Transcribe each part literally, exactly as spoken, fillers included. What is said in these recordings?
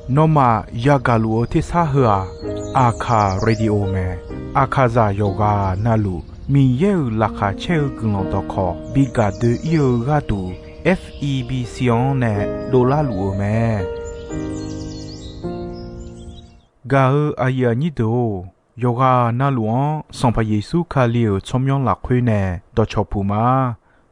Nawmaf yagaq luf-eu tersar heu-aq, Aqkaq Radio mae. Aqkaqzaq yawqghaq navluf Miqyaer-euq laqkhaq caer-eu guiqlanq dawqkawq bi gaq doe-ir-eu gharduq, F E B C-anr nae dovlar luf-eu mae. Gaq-eu aqyuif aqnyir deuq-or, yawqghaq navluf-anr Sanqpaq Yeqsur Kali-euq tsawrmyanr lafkhoer nae dawqcawq puq ma.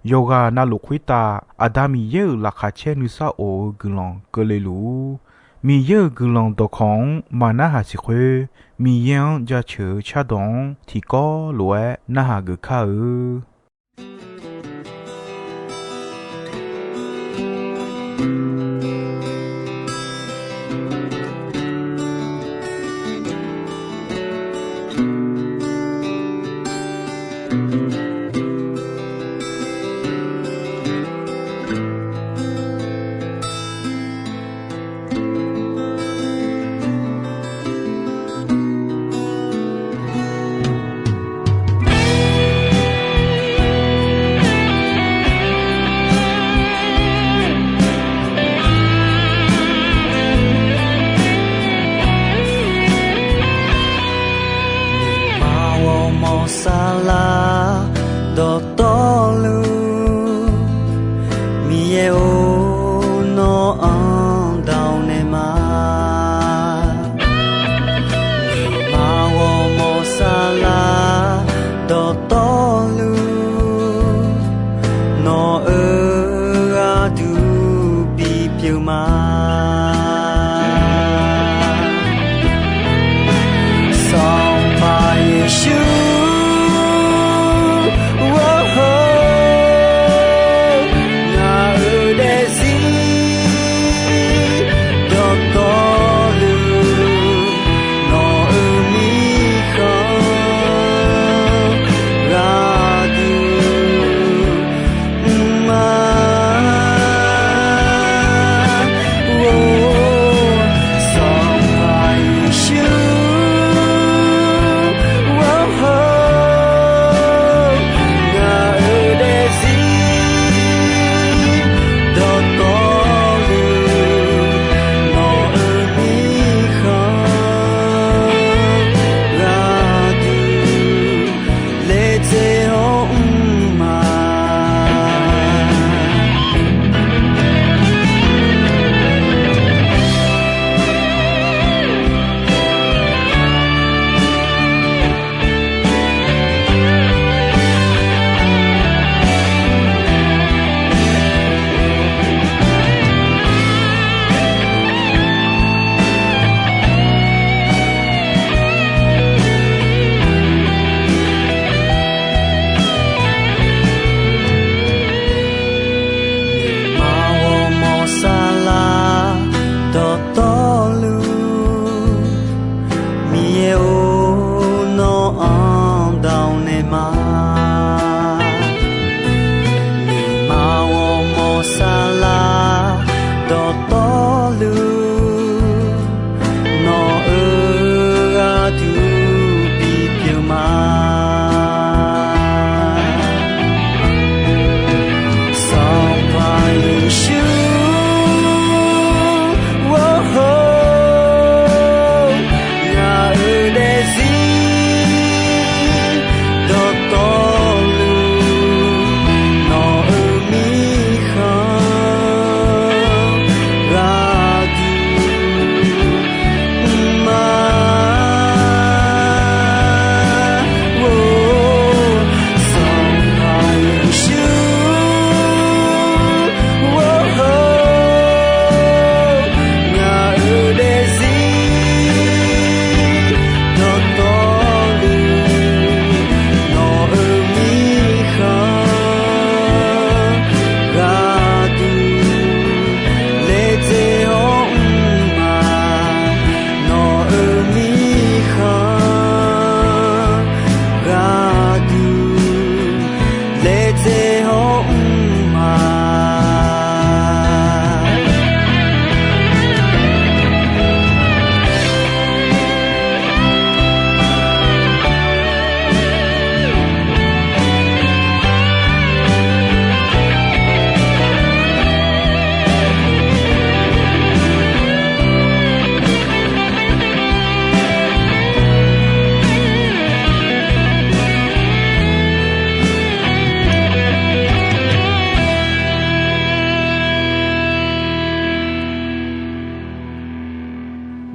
Yawqghaq navluf khoertav Aqda Miqyaer-euq laqkhaq caer nuisar of-eu guiqlanq keuvle luf-ur. Miqyaer-euq guiqlanq dawqkawq-anr maqnarhaq siq khoer, Miqyaer-anr jaceuq-eu cardawq-anr tiqkawv lof-aer narhaq geuf kar-eu. Maq ghawrmawr saflar dawqtawvluf, Miqyaer-or, nawr-anr dawq naeq ma. Maq ghawrmawr saflar dawqtawvluf, nawq-euq gharduq bipyeuf ma. Sanqpaq Yeqsur, ngaq-euq daefzir dawqtawvluf, nawq-euq mirkhanq gharduq mr ma.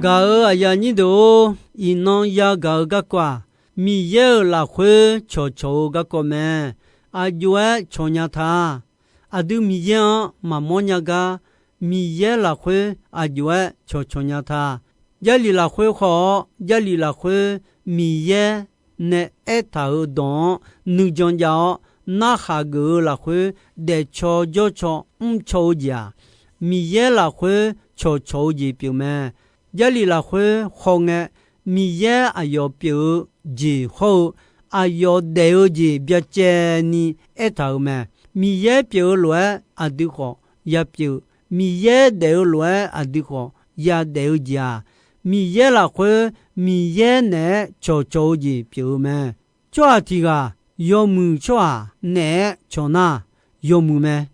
Gaq-euq aqyuif aqnyir deuq-or, iqnan yagaq-eu garkawv-aq, Miqyaer-euq lafkhoer cawqcawq-eu garkawv mae. Aqjox-aer cawqnya ta. Aqdui Miqyaer-anr maqmawr nya gar, Miqyaer lafkhoer aqjox-aer cawqcawq nya ta. Jarlif lafkhoer khawf-awr, Jarlif lafkhoer Miqyaer nae aertaq-euq dawq-anr nuijan jav-awr, narhaq geuf-eu lafkhoer daefcaw jawrcaw mrcaw-eu jeq-aq, Miqyaer lafkhoer cawqcawq-eu jeq pyeuf mae. Jarlif lafkhoer khawf ngae, Miqyaer aqyawf pyeuf-eu jeq hawr-eu, aqyawf daef-eu jeq byacaevni aertaq-euq mae. Miqyaer pyeuf-eu lof-aer aqdui khawf ya pyeuf, Miqyaer daef-eu lof-aer aqdui khawf ya daef-eu jeq-aq, Miqyaer lafkhoer Miqyaer naeq-aer cawqcawq-eu jeq pyeuf-eu mae. Tsawrhaq tiq ghaq yawmuiq tsawrhaq naeq-aer cawq nar, yawmuiq mae.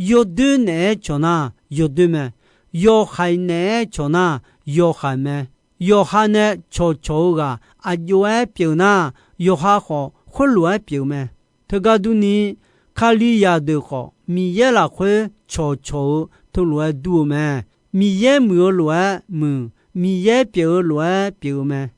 Yawdoer naeq-aer cawq nar, yawdoer mae. Yawhaiq naeq-aer cawq nar, yawhaiq mae. Yawqha nae cawqcawq-eu ghaq aqjox-aer pyeuf nar, yawqha khawf khoerlof-aer pyeuf mae. Teugar durni, Kalizaq deuq khawf Miqyaer lafkhoer cawqcawq-eu teulof-aer dur-eu mae. Miqyaer muiq-eu lof-aer muiq, Miqyaer pyeuf-eu lof-aer pyeuf-eu mae.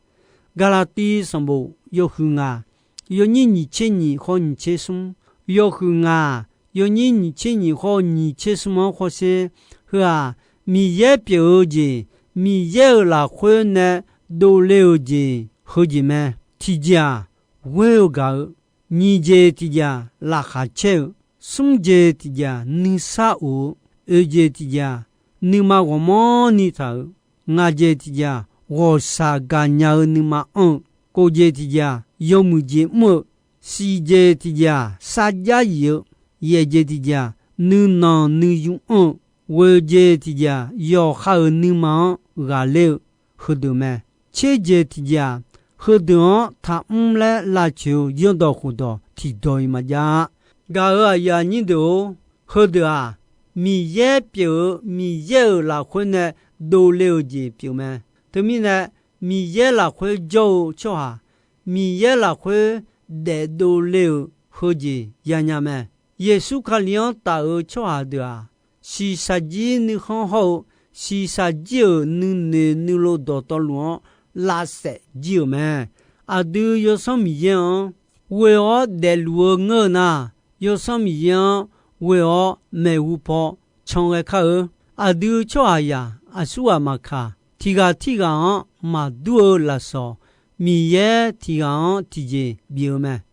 Gaqlaqtiv sanqbof yawhuiq ngaq, yawnyir nyiq tser nyiq khawf nyiq tser smr, yawhuiq ngaq, yawnyir nyiq tser nyiq khawf nyiq tser smr-anr khawf sher, heu-aq, Miqyaer pyeuf-eu jeq, Miqyaer-euq lafkhoer nae dovle-euq jeq heujeq mae. Tiqjeq-aq, ghoer-eu gaq-eu, nyiq jeq tiqjeq-aq, laqkhaq caer-eu, smr jeq tiqjeq-aq, nuisar of-eu, oeq jeq tiqjeq-aq, nuima ghawqmanrni taq-euq, ngaq jeq tiqjeq-aq, ghawqshaq gaqnya-eu nuima anr-eu, kof jeq tiqjeq-aq, yawmuiq jeq mr-eu, siq jeq tiqjeq-aq, sarjax yif-eu, yaeq jeq tiqjeq-aq, nuinanq nuiyu anr-eu, ghoeq jeq tiqjeq-aq, yawqha-euq nuima-anr ghaqler-eu, heudeuq mae. Tser jeq tiqjeq-aq, heudeuq-anr taqmr laer lavcoeq-eu zanrdawq khofdawq tiqdawq-iq maqjav-a. Gaq-euq aqyuif aqnyir deuq-or, heudeuq-aq, Miqyaer pyeuf-eu Miqyaer-euq lafkhoer nae dovle-euq jeq pyeuf mae. Teumirnae, Miqyaer lafkhoer jawr-eu tsawrhaq, Miqyaer lafkhoer daefdov le-euq heujeq yanya mae. Yeqsur Kali-anr taf-euq tsawrhaq deuq-aq, shiqshaq jir nuikhanr hawr-eu, shiqshaq jir-euq nuinoeq nuilov dawqtawvluf-anr lavsaef jir-euq mae. Aqdui Yawsanr Miqyaer-anr ghoe-awr daefluf-eu ngeur-eu nar, Yawsanr Miqyaer-anr ghoe-awr maeqhu paw can ghae kar-eu. Aqdui tsawrhaqzaq aqsurghaq maqkaq, tiq ghaq tirghaq-anr maqdur-eu lafsawq, Miqyaer tiq ghaq-anr tiqjeq bif-eu mae.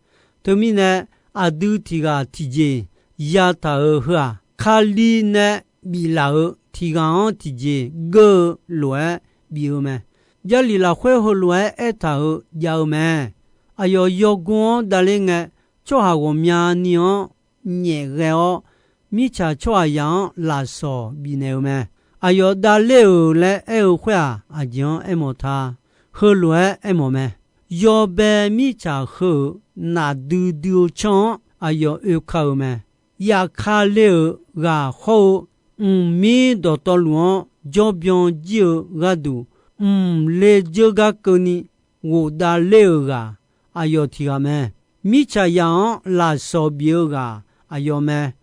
Teumirnae, aqdui tiq ghaq tiqjeq yataq-euq heu-aq, Kali nae biflaf-euq tiq ghaq-anr tiqjeq geur-eu lof-aer bif-eu mae. Jarlif lafkhoer heulof-aer aertaq-euq jav-eu mae. Aqyawf yawgor-anr davler ngae, tsawrhaq ghawqmyani-anr nyaef ghae-awr, mirtsaq tsawrhaqzaq-anr lafsawq bifnaeq-eu mae. Aqyawf davler-euq laer aer-eu khoer-aq, aqjeq-anr aermawf ta. Heulof-aer aermawf mae. Yawbae mirtsaq heu-euq nafdui dui-eu canr-anr aqyawf oeka-euq mae. Yafkale-euq ghaq hawr-eu mqmir dawqtawvluf-anr jawrbyan jir-eu gharduq, mqle dzeur gar keuvni ghofdav ler-euq ghaq aqyawf tiq ghaq mae. Mirtsaqzaq-anr lafsawq bif-eu ghaq aqyawf mae.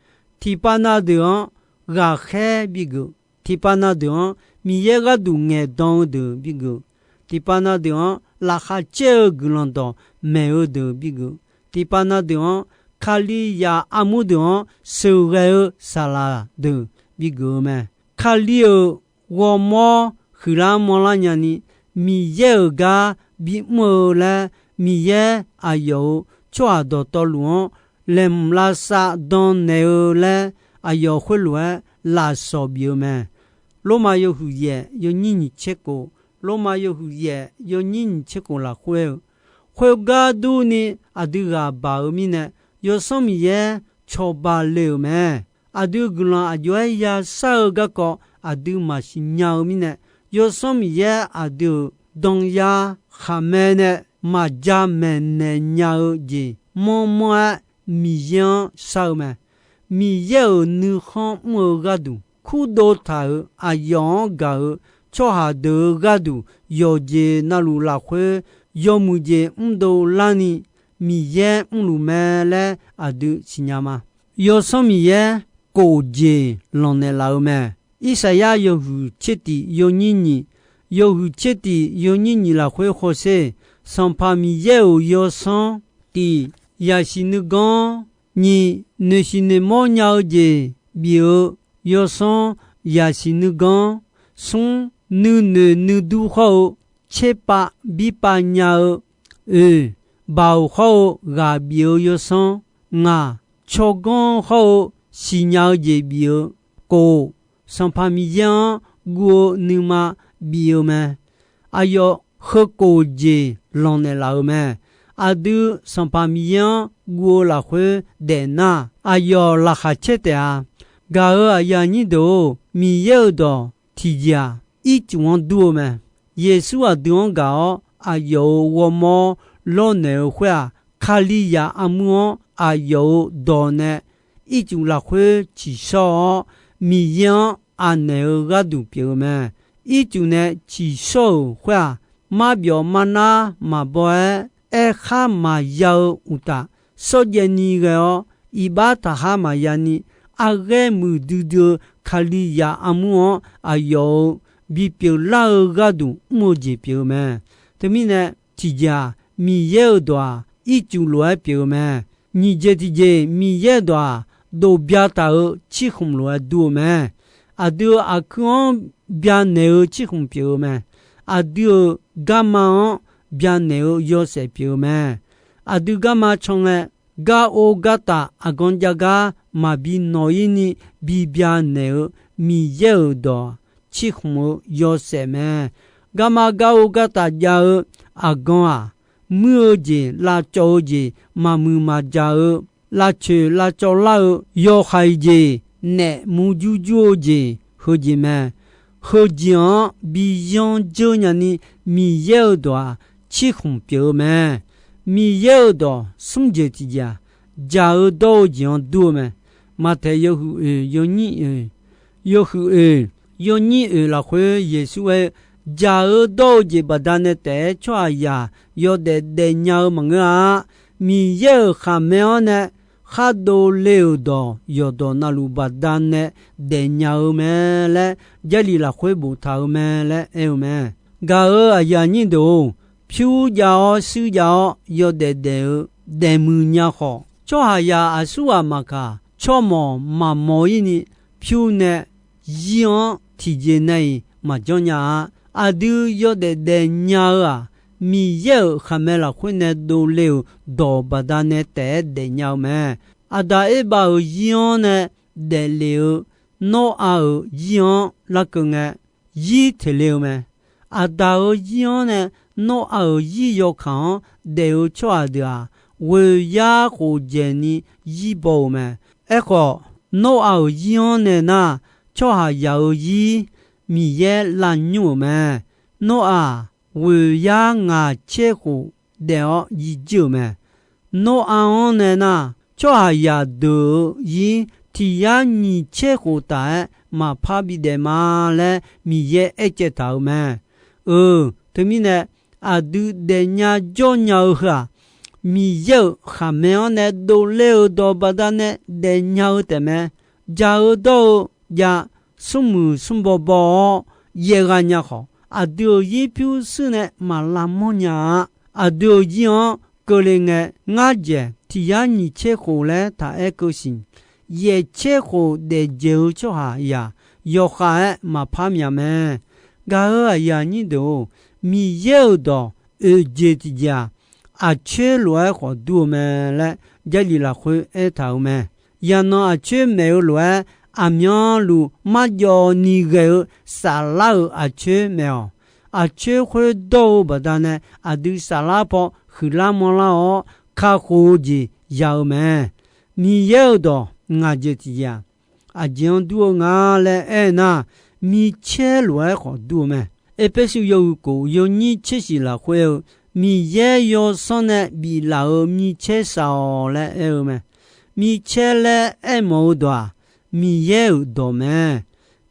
Tiqpav na deuq-anr ghaqkhaer bigeuf. Tiqpav na deuq-anr Miqyaer gharduq ngaeqdan-eu deuq bigeuf. Tiqpav na deuq-anr laqkhaq caer-eu guiqlanq dawq maeq-eu deuq bigeuf. Tiqpav na deuq-anr Kalizaq armur deuq-anr sheuqghae-eu saqlaq deuq bigeuf-eu mae. Kali-euq ghawrmawr huiqlar manrlar nyani, Miqyaer-euq gar bimr-eu laer, Miqyaer aqyawf-euq tsawrhaq dawqtawvluf-anr laeqhmq lavsav dan naeq-eu laer, aqyawf khoerlof-aer lafsawq bif-eu mae. Lormav yawhuiq yaef yawnyir nyiq tser khof, Lormav yawhuiq yaef yawnyir nyiq tser khof lafkhoer-eu, khoergar durni aqdui ghaq baq-eu mirnae, Yawsanr Miqyaer cawba le-euq mae. Aqdui guiqlanq aqjox-aer yashar-eu garkawv aqdui maqsiq nya-eu mirnae, Yawsanr Miqyaer aqdui-euq danyar khaqmae nae maqja maeqnaeq nya-eu jeq manrmanr-aer Miqyaer-anr shar-eu mae. Miqyaer-euq nuikhanr mr-eu gharduq, kurdov taq-euq aqyawf-anr gaq-euq tsawrhaq deuq-euq gharduq, yawqjeq navluf lafkhoer yawmuiq jeq mrdov larni Miqyaer mrluf mae laer aqdui siqnya ma. Yawsanr Miqyaer kof jeq lanqnaeq laf-eu mae. Irsaqyar yawhuiq tser tif yawnyir nyiq, yawhuiq tser tiq yawnyir nyiq lafkhoer hawsher, Sanqpaq Miqyaer-euq yawsanr tiq, yaqsiq nuiganr nyiq, noeqsiq noeqmawr nya-eu jeq bif-eu yawsanr yaqsiq nuiganr, smr, nuinoeq nuidur hawr-eu tserpav birpav nya-eu, oeq, baoq hawr-eu ghaq bif-eu yawsanr, ngaq, tsawrganr hawr-eu siqnya-eu jeq bif-eu, kof, Sanqpaq Miqyaer-anr guv-eu nuima bif-eu mae. Aqyawf heukof jeq lanqnaeq laf-euq mae. Aqdui Sanqpaq Miqyaer-anr guv-eu lafkhoer daefnar, aqyawf laqkhaq caer taef-a. Gaq-euq aqyuif aqnyir deuq-or, Miqyaer-euq dawq tiqjeq-aq, ircuf-anr dur-eu mae. Yeqsur aqdui-anr gaq-awr aqyawf-euq ghawrmawr lawrnaeq-eu khoer-aq, Kalizaq armur-anr aqyawf-euq dawq nae ircuf lafkhoer tsiqshawr-awr, Miqyaer-anr anaeq-eu gharduq pyeuf-eu mae. Ircuf nae tsiqshawr-euq khoer-aq, marbyawf marnar maqbaw-aer, aerkhar maqya-eu uqtaf, shawrjaev ni ghae-awr, iqbax taqkhar maqya ni, arghaer muiqdui dui-eu Kalizaq armur-anr aqyawf-euq bipyeuf lar-eu gharduq mr-eu jeq pyeuf-eu mae. Teumirnae, tiqjeq-aq, Miqyaer-euq dawq-aq, ircuf lof-aer pyeuf-eu mae. Nyiq jeq tiqjeq, Miqyaer-euq dawq-aq, dof bya taq-euq cirkhmq lof-aer dur-eu mae. Aqdui-euq aqkuir-anr byanaeq-eu cirkhmq pyeuf-eu mae. Aqdui-euq garma-anr byanaeq-eu yawshaef pyeuf-eu mae. Aqdui garma can ngae, gar ov gar taf aqgan jav gar maqbi nawq-ir ni bi byanaeq-eu Miqyaer-euq dawq-aq, cirkhmq-eu yawshaef mae. Garma gar ov gar taf jav-eu aqgan-aq, muir-eu jeq, lavcawv-eu jeq, maqmuiq maqjaq-eu, lavcoeq lavcawv lar-eu, yawhaiq jeq, naef murjur jur-eu jeq, heujeq mae. Heujeq-anr bi yanr dzeur nyani, Miqyaer-euq dawq-aq, cirkhmq pyeuf-eu mae. Miqyaer-euq dawq smr jeq tiqjeq-aq, jaq-eu dawr-eu jeq-anr dur-eu mae. Maqtaeq yawhuiq oeq yawnyir oeq, yawhuiq oeq yawnyir oeq lafkhoer Yeqsur aer-eu, jaq-eu dawr-eu jeq baqdanae taef-aer tsawrhaqzaq yawdaef daefnya-eu maqngeur-a. Miqyaer-euq khaqmae-anr nae khar dovle-euq dawq yawqdawq navluf baqdanae daefnya-eu mae laer, Jarlif lafkhoer boftaq-eu mae laer aer-eu mae. Gaq-euq aqyuif aqnyir deuq-or, pyur jav-awr shuir jav-awr yawdaef daef-eu daefmuiq nya khawf, tsawrhaqzaq aqsurghaq maqkaq, tsawrmawq maqmawq-ir ni pyur nae zir-anr tiqjeq nae-iq maqjanr nya-a. Aqdui yawdaef daefnya-eu-aq, Miqyaer-euq khaqmae lafkhoer nae dovle-euq dawq baqdanae taef-aer daefnya-eu mae. Aqdaq Erbav-euq zir-anr nae daeflef-eu Nawrav-euq zir-anr larkeuv ngae, zir teq le-eu mae. Aqdaq-euq zir-anr nae Nawrav-euq zir yawkaq-anr daef-eu tsawrhaq deuq-aq, ghoeqyar khof dzaeqni zir baw-euq mae. Aerkhawf, Nawrav-euq zir-anr nae nar, tsawrhaqzaq-euq zir Miqyaer lavnymr-euq mae. Nawrav-aq, ghoeqyar ngaq tser khof daef-awr yir jir-euq mae. Nawrav-anr nae nar, tsawrhaqzaq deuq-euq zir tiq yar nyiq tser khof taf-aer maqpar bidaef ma laer Miqyaer aercaev taq-euq mae. Euq, teumirnae aqdui daefnya jawrnya-eu heu-aq, Miqyaer-euq khaqmae-anr nae dovler-eu dawq baqdanae daefnya-eu taefmae. Jaq-eu dawr-eu jav, smrmuiq smrbaw baw-awr yaev gha nya khawf, aqdui-euq zir pyurshuir nae maq lavmawr nya-a. Aqdui-euq zir-anr keuvle ngae, ngar dzaeq tiq yar nyiq tser khof laer taq aer keuv siq. Yaeq tser khof daef dzaeq-eu tsawrhaqzaq yawkhav-aer maqpar myaq mae. Gaq-euq aqyuif aqnyir deuq-or, Miqyaer-euq dawq oeq jeq tiqjeq-aq, aqcoer lof-aer khawf dur-eu mae laer Jarlif lafkhoer aertaq-euq mae. Yaqnan aqcoer maeq-eu lof-aer, aqmyanluf marjawv ni ghae-eu saflar-euq aqcoer maeq-awq. Aqcoer khoerdawr-eu baqdanae aqdui saflar paw huiqlar manrlar-awr kakhof-eu jeq ya-eu mae. Miqyaer-euq dawq ngaq jeq tiqjeq-aq, aqjeq-anr dur-eu nga laer aernar, micaer lof-aer khawf dur-eu mae. Erpersu yawhuiq kof yawnyir tser shiq lafkhoer-eu, Miqyaer yawsanr nae biflaf-euq micaer shaq-awq laer aer-eu mae. Micaer laer aermawf-eu dawq-aq, Miqyaer-euq dawq mae.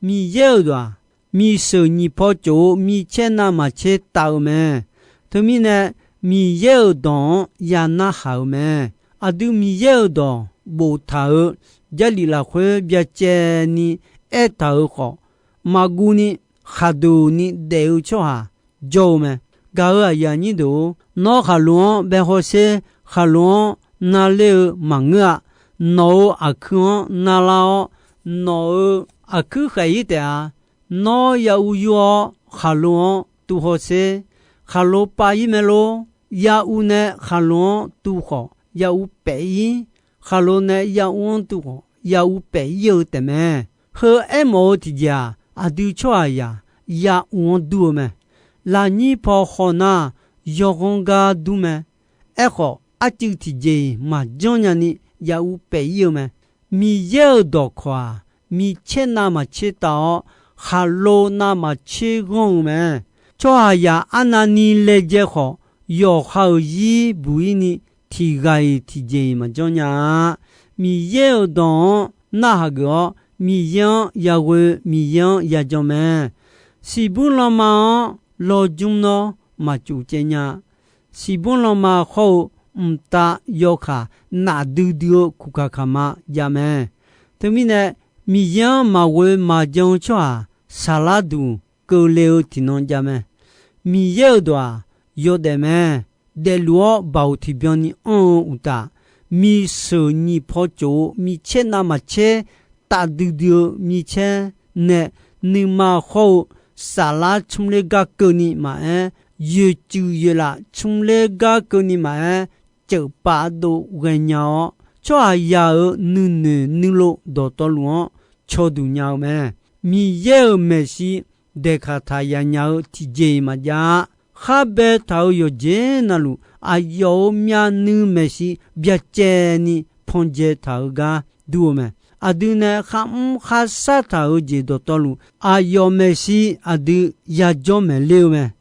Miqyaer-euq dawq-aq, miqsheuq nyiq paw cof-eu micaer navmaqtser tav-eu mae. Teumirnae, Miqyaer-euq dawq-anr ya narhaq-euq mae. Aqdui Miqyaer-euq dawq boftaq-euq Jarlif lafkhoer byacaevni aertaq-euq khawf, maqguv ni khaqduq ni daef-eu tsawrhaq jawr-eu mae. Gaq-euq aqyuif aqnyir deuq-or, nawr khaqlo-anr bae hawsher, khaqlo-anr narler-eu maqngeur-a. Nawq-euq aqkuir-anr narlar-awr, nawq-euq aqkuir khaef-ir taef-a. Nawr ya uv yur-awr khaqlo-anr tuv hawsher. Khaqlo pav-ir mae lor. Ya uv nae khaqlo-anr tuv khawf ya uv paef-ir. Khaqlo nae ya uv-anr tuv khawf ya uv paef-ir-eu taefmae. Heu aermawf-eu tiqjeq-aq, aqdui tsawrhaqzaq ya uv-anr dur-eu mae. Lafnyir paw khawf nar, yawqghanr gar dur mae. Aerkhawf, arcuiv tiqjeq-iq maqjanr nyani ya uv paef-ir-eu mae. Miqyaer-euq dawqkawq-aq, micaer navmaqtser taf-awr, khaqlo navmaqtser ghanr-eu mae. Tsawrhaqzaq arnavni laejae khawf, yawqha-euq zir buq-ir ni tiq ghaq-iq tiqjeq-iq maqjanr nya-a. Miqyaer-euq dawq-anr narhaq geuf-awr, Miqyaer-anr yaghoe, Miqyaer-anr yajan mae. Siqbur lanma-anr lawjmr nawr maqcuf caev nya. Siqbur lanma hawr-eu mqtav yawkaq nafdui dui-eu kuqkaq kaqma jav mae. Teumirnae, Miqyaer-anr maqghoe maqjan-eu tsawrhaq saqlar duq keuvle-eu tiqnan jav mae. Miqyaer-euq dawq-aq, yawdaef mae. Daefluf-awr baoq tiqbyan ni anr-eu uqtaf, miqsheuq nyiq paw cof-eu micaer navmaqtser tafdui dui-eu micaer nae nuima hawr-eu saflar tsmr ler gar keuvni maqaer, yoeqcuif yoeqlaf tsmr ler gar keuvni maqaer, ceuf pav dov ghaenya-awr, tsawrhaqzaq-euq nuinoeq nuilov dawqtawvluf-anr cawduq nya-eu mae. Miqyaer-euq maeqshi daeqkaq taq yanya-eu tiqjeq-iq maqjav-a. Khar baetaq-euq yawqjeq navluf, aqyawf-euq myavnuiv maeqshi byacaevni pandzae taq-eu gar dur-eu mae. Aqdui nae kharmr kharshar taq-euq jeq dawqtawvluf, aqyawf maeqshi aqdui yajawr maeqler-eu mae.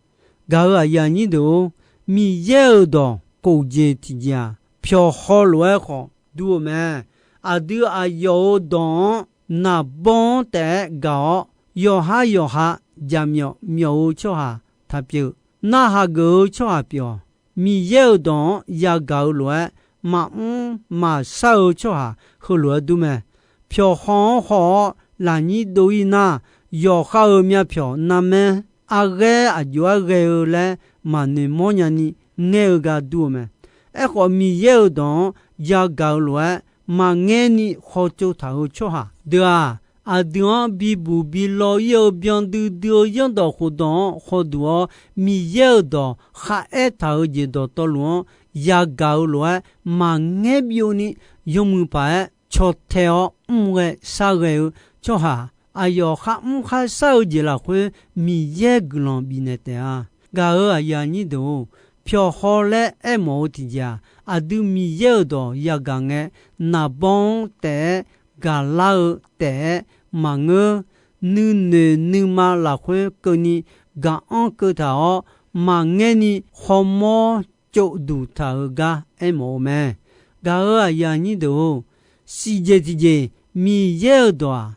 Gaq-euq aqyuif aqnyir deuq-or, Miqyaer-euq dawq kof jeq tiqjeq-aq, pyawqhaw lof-aer khawf dur-eu mae. Aqdui aqyawf-euq dawq-anr naqbawr-anr taef-aer gaq-awr, yawqhar yawqha jaqmyawf myawf-eu tsawrhaq taq pyeuf. Narhaq geuf-eu tsawrhaq pyeuf-awq. Miqyaer-euq dawq-anr yagaq-eu lof-aer, maqmr maqshar-eu tsawrhaq heulof-aer dur mae. Pyawqhaw-anr haw-awr lafnyir dov-ir nar, yawqha-euq myavpyawq narmaer arghaer aqjox-aer ghae-eu laer maqnoeq mawrnya ni ngaer-eu gar dur-eu mae. Aerkhawf, Miqyaer-euq dawq-anr yagaq-eu lof-aer, maqngaer ni khawtsov taq-eu tsawrhaq deuq-aq, aqdui-anr bibuq bi law-ir-eu byandui dui-eu zanrdawq khofdawq-anr khawduq-awr, Miqyaer-euq dawq kharaer taq-eu jeq dawqtawvluf-anr yagaq-eu lof-aer, maqngaer byovni yawmuiq paq-aer caw tae-awr mr ghae shar ghae-eu tsawrhaq, aqyawf kharmr kharshar-eu jeq lafkhoer Miqyaer guiqlanq bifnaeq taef-a. Gaq-euq aqyuif aqnyir deuq-or, pyawqhaw laer aermawf-eu tiqjeq-aq, aqdui Miqyaer-euq dawq yagaq ngae, naqbawr-anr taef-aer gaqlar-eu taef-aer maqngeur. Nuinoeq nuima lafkhoer keuvni gaq-anr keuv taq-awr, maqngaer ni khawmawr covduq taq-eu gar aermawf-eu mae. Gaq-euq aqyuif aqnyir deuq-or, siqjeq tiqjeq Miqyaer-euq dawq-aq,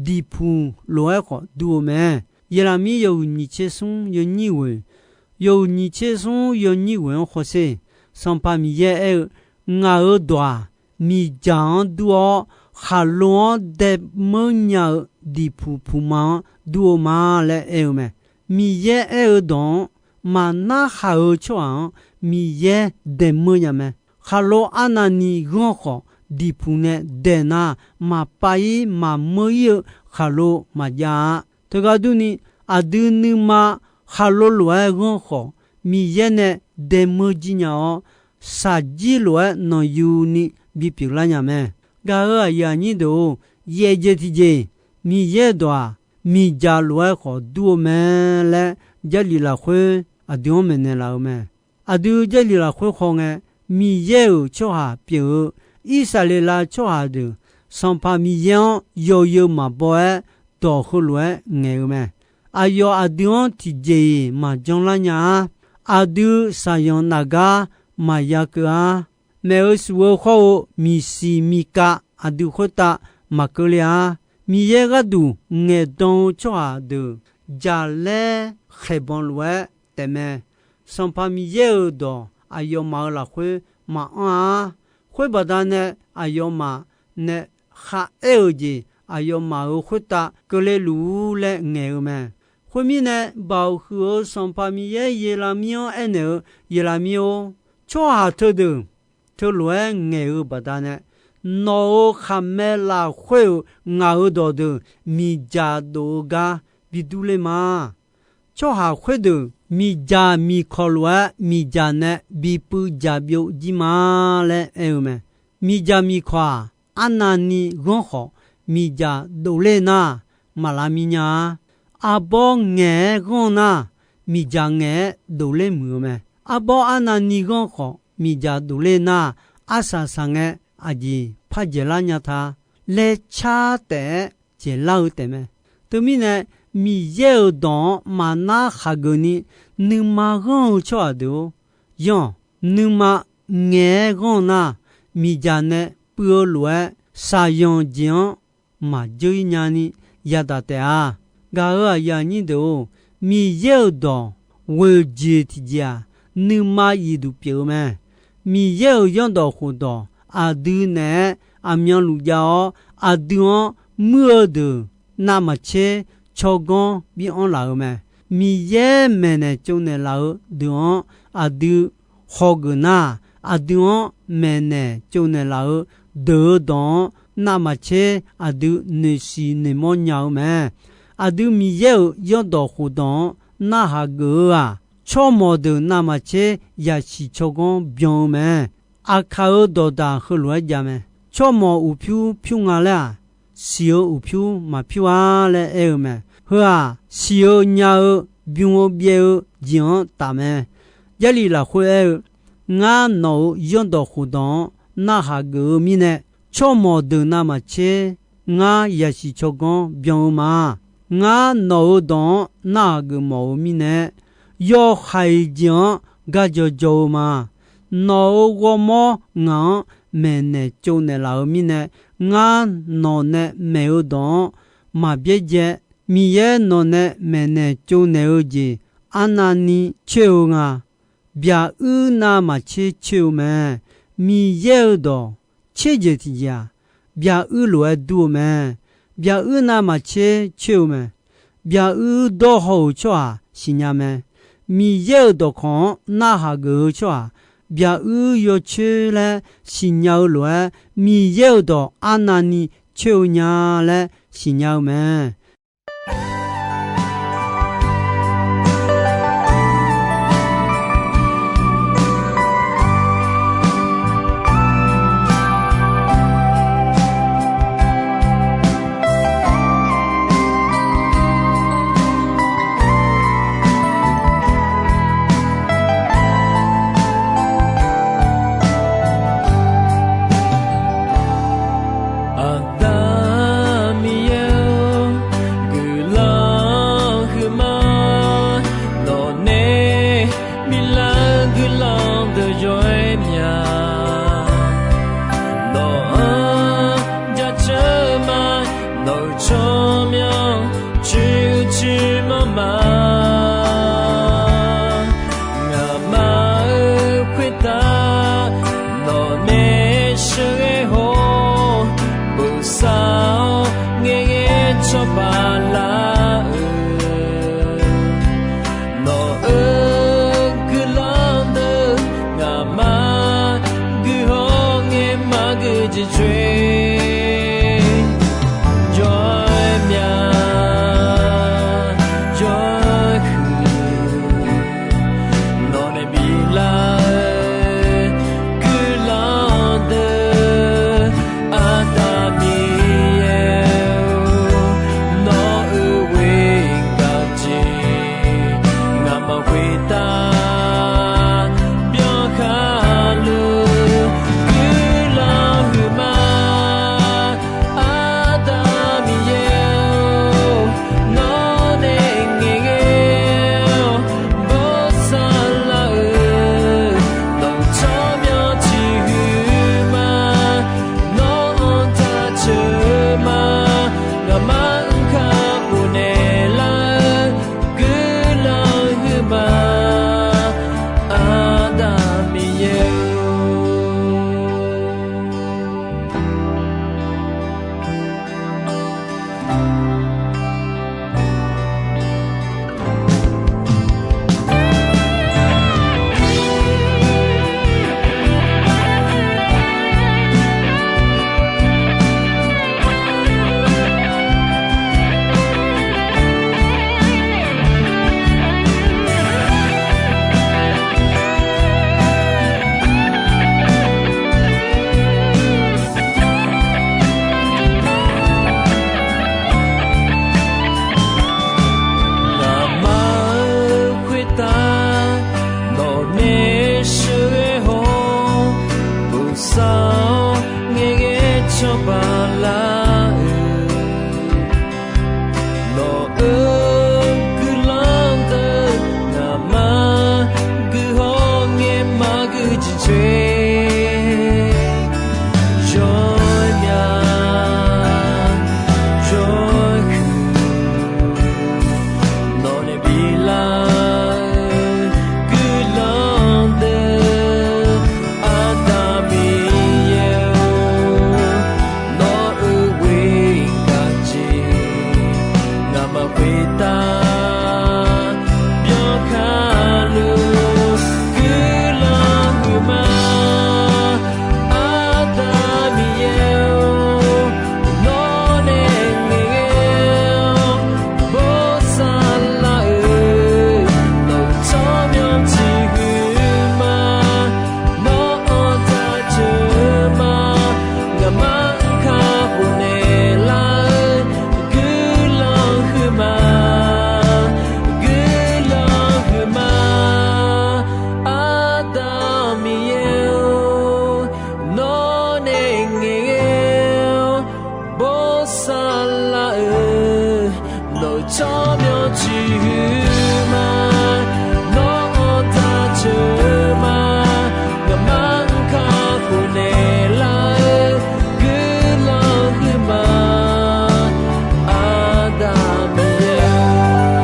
diqpuq lof-aer khawf dur-eu mae. Yeqlaqmir yawhuiq nyiq tser smr yawnyir ghoeq, yawhuiq nyiq tser smr yawnyir ghoeq-anr hawsher. Sanqpaq Miqyaer aer-eu, Ngaq-euq dawq-aq, miqdzaq-anr dur-awr, khaqlo-anr daemeur nya-eu diqpuq puqma-anr dur-eu ma laer aer-eu mae. Miqyaer aer-eu dawq-anr maqnarhaq-eu tsawrhaq-anr Miqyaer daemeur nya mae. Khaqlo arnavni ghanr khawf, diqpuq nae daeq nar, maqpav-ir maqmeur-ir-eu khaqlo maqjav-a. Teughaq durni, aqdui nuima khaqlo lof-aer ghanr khawf, Miqyaer nae daemeur jir nya-awr, shaqjir lof-aer nanqyuni bipyeuf lar nya mae. Gaq-euq aqyuif aqnyir deuq-or, yaeq jeq tiqjeq, Miqyaer-euq dawq-aq, miqdzaq lof-aer khawf dur-eu mae laer, Jarlif lafkhoer aqdui-anr maeqnaeq laf-eu mae. Aqdui Jarlif lafkhoer khaw ngae, Miqyaer-euq tsawrhaq pyeuf-eu Irsaqleqlav tsawrhaq deuq, Sanqpaq Miqyaer-anr yawzeu maqbaw-aer dawq heulof-aer ngaeq-eu mae. Aqyawf aqdui-anr tiqjeq-iq maqjanlar nya-ar. Aqdui saqyanq nafgar maqya keuv-ar. Maeq-eu shuf-eu khawr-eu miqsiq miqkav aqdui khoertav maqkeuv le-ar. Miqyaer gharduq ngaeqdan-eu tsawrhaq deuq jaqlaer khaeqbanq lof-aer taefmae. Sanqpaq Miqyaer-euq dawq aqyawfmaf-euq lafkhoer maqanr-ar. Khoer baqdanae aqyawfmaf nae kharaer-euq jeq aqyawfmaf-euq khoertav keuvle luf-ur laer ngaeq-eu mae. Khoermirnae, Baoq huiq-eu Sanqpaq Miqyaer Yeqlaqmir-anr aernaeq-eu, Yeqlaqmir-or, tsawrhaq teudeuq teulof-aer ngaeq-eu baqdanae, nawq-euq khaqmae lafkhoer-euq ngaq-euq dawqdeuq miqdzaq dof-eu gar bi durler ma. Tsawrhaq khoerdeuq miqdzaq miqkawq lof-aer miqdzaq nae bi puiv dzaq byov jir ma laer aer-eu mae. Miqdzaq miqkawq-aq, arnavni ghanr khawf miqdzaq dofler nar, maqlav mir nya-a. Arbawr ngaeq-aer ghanr nar, miqdzaq ngaeq-aer dofler muiq-eu mae. Arbawr arnavni ghanr khawf miqdzaq dofler nar, arsaq saqngae aqjeq par dzaeqlar nya ta laer car taef-aer dzaeqlar-eu taef mae. Teumirnae, Miqyaer-euq dawq-anr maqnar khaqgeuf ni nuima ghanr-eu tsawrhaq deuq-or, yanr-awq. Nuima ngaeq-aer ghanr nar, miqdzaq nae puiv-eu lof-aer, shaqyanq jeq-anr maqdzeur-ir nyani yadaq taef-a. Gaq-euq aqyuif aqnyir deuq-or, Miqyaer-euq dawq ghoeq jeq tiqjeq-aq, nuima zifduq pyeuf-eu mae. Miqyaer-euq zanrdawq khofdawq aqdui naeq-aer aqmyanluf jav-awr, aqdui-anr muir-eu deuq navmaqtser tsawrganr bi anr laf-eu mae. Miqyaer maeqnaeq tsovnaeq laf-eu deuq-anr aqdui hawgeuf nar, aqdui-anr maeqnaeq tsovnaeq laf-eu deuq-euq dawq-anr navmaqtser aqdui noeqshiq noeqmawr nya-eu mae. Aqdui Miqyaer-euq zanrdawq khofdawq-anr narhaq geuf-eu-aq, tsawrmawq deuq navmaqtser yasiq tsawrganr byan-eu mae. Aqkaq-euq dawqdaq heulof-aer jav mae. Tsawrmawq uqpyur pyur nga laer-aq, siq-eu uqpyur maqpyur-a laer aer-eu mae. Heu-aq, siq-eu nya-eu bym-eu byaev-eu jeq-anr taf mae. Jarlif lafkhoer aer-eu, Ngar nawq-euq zanrdawq khofdawq-anr narhaq geuf-eu mirnae, tsawrmawq deuq navmaqtser ngar yasiq tsawrganr byan-eu ma. Ngar nawq-euq dawq-anr narhaq geuf mawf-eu mirnae, yawhaiq jeq-anr gar dzaw dzaw-eu ma. Nawq-euq ghawrmawr ngaq-anr maeqnaeq tsovnaeq laf-eu mirnae, ngar nawq nae maeq-eu dawq-anr maq byaerdzae. Miqyaer nawq nae maeqnaeq tsovnaeq-eu jeq arnavni coer-eu nga. Byaq uir navmaqtser coer-eu mae. Miqyaer-euq dawq tser jeq tiqjeq-aq, byaq uir lof-aer dur-eu mae. Byaq uir navmaqtser coer-eu mae. Byaq uir dawr haw-euq tsawrhaq siqnya mae. Miqyaer-euq dawqkawq-anr narhaq geuf-eu tsawrhaq, byaq uir yawcoer laer siqnya-eu lof-aer, Miqyaer-euq dawq arnavni coer-eu nya laer siqnya-eu mae. Aqda Miqyaer-or, Tsawrmyanr ciqhuiq ma, nawr-anr taq ceuq ma, ngaqma-anr kakhof naeqlar-eu guiqlanq huiq ma, Aqda Miqyaer-or.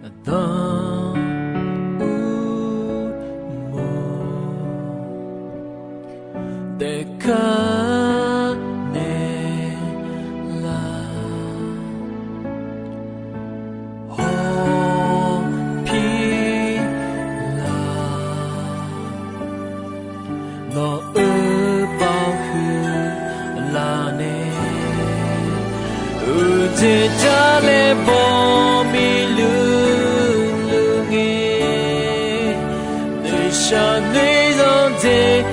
Aqdan Urmor daefkar naeqlar, hawpir lar, nawq-euq baoq huiq laf nae, uqdzaeq jar laer baw miqluiq luiq ngae, noeqshaq noeqzanq dzaeq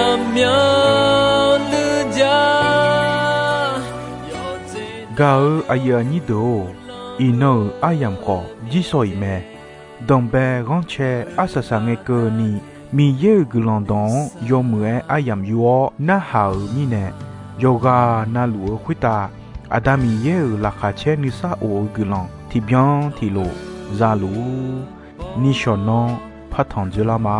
aqmyanluf jar. Gaq-eu aqyuif aqnyir deuq-or, iqnan-euq aryamq khawf jirshaw-iq mae. Danqbae ghanrcae arsaq saq ngae keuvni, Miqyaer-euq guiqlanq dawq-anr yawmuiq-aer aryamq yur-awr narhaq-euq mirnae, yawqghaq navluf-eu khoertav Aqda Miqyaer-euq laqkhaq caer nuisar of-eu guiqlanq tiqbyan tiqlof za luf-ur. Nishawq nanr partanq dzoerlar ma.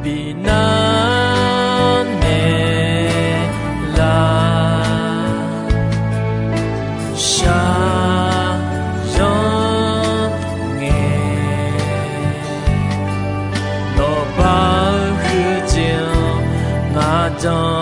Biqnar naeqlar, shaqzanr ngae, nawqbav huiqdzaeq-anr ngaqdan